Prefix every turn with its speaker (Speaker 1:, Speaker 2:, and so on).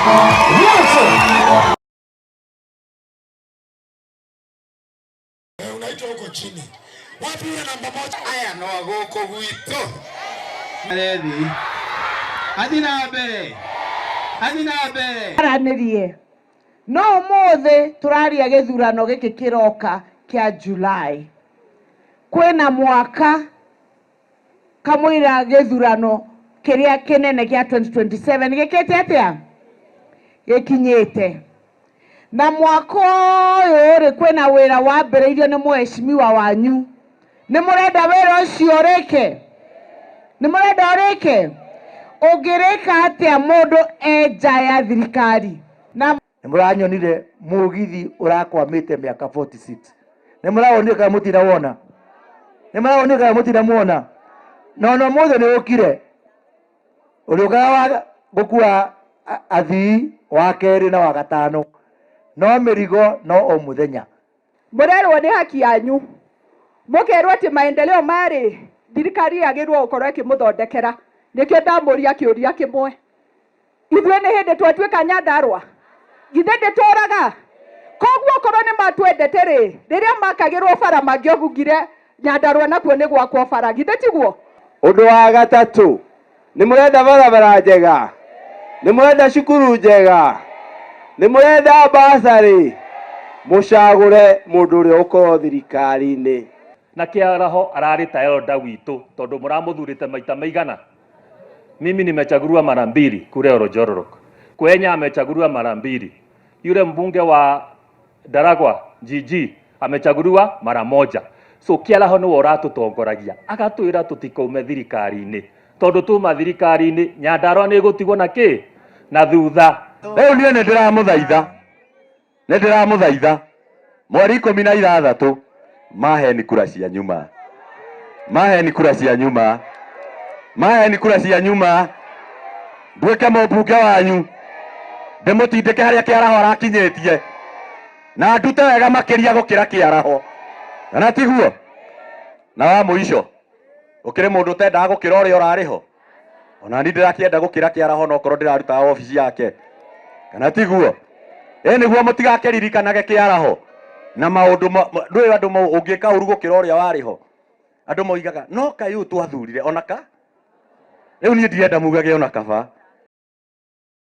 Speaker 1: Beautiful. Unaitwa huko chini. Wapi yule namba 1?
Speaker 2: Aya no gũkũ gwitũ.
Speaker 3: Arethi. Athi na mbere. Athi na mbere.
Speaker 4: Aranĩrie no ũmũthĩ tũraria gĩthurano gĩkĩ kĩroka kĩa July, kwĩna mwaka kamũira gĩthurano kĩrĩa kĩnene kĩa 2027 gĩkĩte atĩa gĩkinyĩte. Na mwaka ũyũ rĩ, kwĩna wĩra wambĩrĩirio nĩ mheshimiwa wanyu. Nĩ mũrenda wĩra ũcio ũrĩke? Nĩ mũrenda ũrĩke? Ũngĩrĩka atĩa mũndũ e nja ya thirikari? Na
Speaker 5: nĩ mũranyonire mũgithi ũrakwamĩte mĩaka 46. Nĩ mũrawonire kana mũtinawona? Nĩ mũrawonire kana mũtinamuona? Na ona ũmũthĩ nĩ ũkire ũrĩũkaga wa gũkua athii wa kerĩ na wa gatano, no mĩrigo no o mũthenya.
Speaker 6: Mũrerwo nĩ haki yanyu, mũkerwo atĩ maendeleo marĩ thirikari yagĩrĩirwo gũkorwo ĩkĩmũthondekera. Nĩkĩo ndamũria kĩũria kĩmwe, ithuĩ nĩ hĩndĩ twatuĩka Nyandarũa? Githĩ ndĩtũraga? Koguo okorwo nĩ matwendete rĩ, rĩrĩa makagĩrwo bara mangĩobungire Nyandarũa nakuo nĩ gwakwo bara, githĩ tiguo?
Speaker 7: Ũndũ wa gatatũ, nĩ mũrenda barabara njega, nĩ mũrenda cukuru njega, nĩ mũrenda basarĩ, mũcagũre mũndũ ũrĩa ũkorwo thirikari-inĩ.
Speaker 8: Na Kĩaraho ararĩ ta elder witũ tondũ mũramũthurĩte maita maigana. Mimi nimechaguliwa mara mbili kule Oljororok. Kwenya amechaguliwa mara mbili. Yule mbunge wa Ndaragwa GG amechaguliwa mara moja. So Kĩaraho nĩwe ũratũtongoragia agatwĩra tũtikaume thirikari-inĩ, tondũ tuma thirikari-inĩ Nyandarũa nĩ ĩgũtigwo na kĩ na thutha.
Speaker 5: Rĩu niĩ nĩ ndĩramũthaitha, nĩ ndĩramũthaitha, mweri 16 maheni kura cia nyuma, maheni kura cia nyuma, maheni kura cia nyuma, nduĩke mũmbunge wanyu, ndĩmũtindĩke harĩa Kĩaraho arakinyĩtie, na ndute wega makĩria gũkĩra Kĩaraho, kana tiguo? Na wa mũico, ũkĩrĩ mũndũ ũtendaga gũkĩra ũrĩa ũrarĩ ho? Ona ni ndĩrakĩenda gũkĩra Kĩaraho nokorwo ndĩrarutaga obici yake, kana tiguo? Ĩ nĩguo mũtigakĩririkanage Kĩaraho na maũndũ ndũĩ andũ ũngĩka ũru gũkĩra ũrĩa warĩ ho, andũ moigaga no kaĩ ũyũ twathurire ona ka rĩu niĩ ndirenda mugage ona kaba.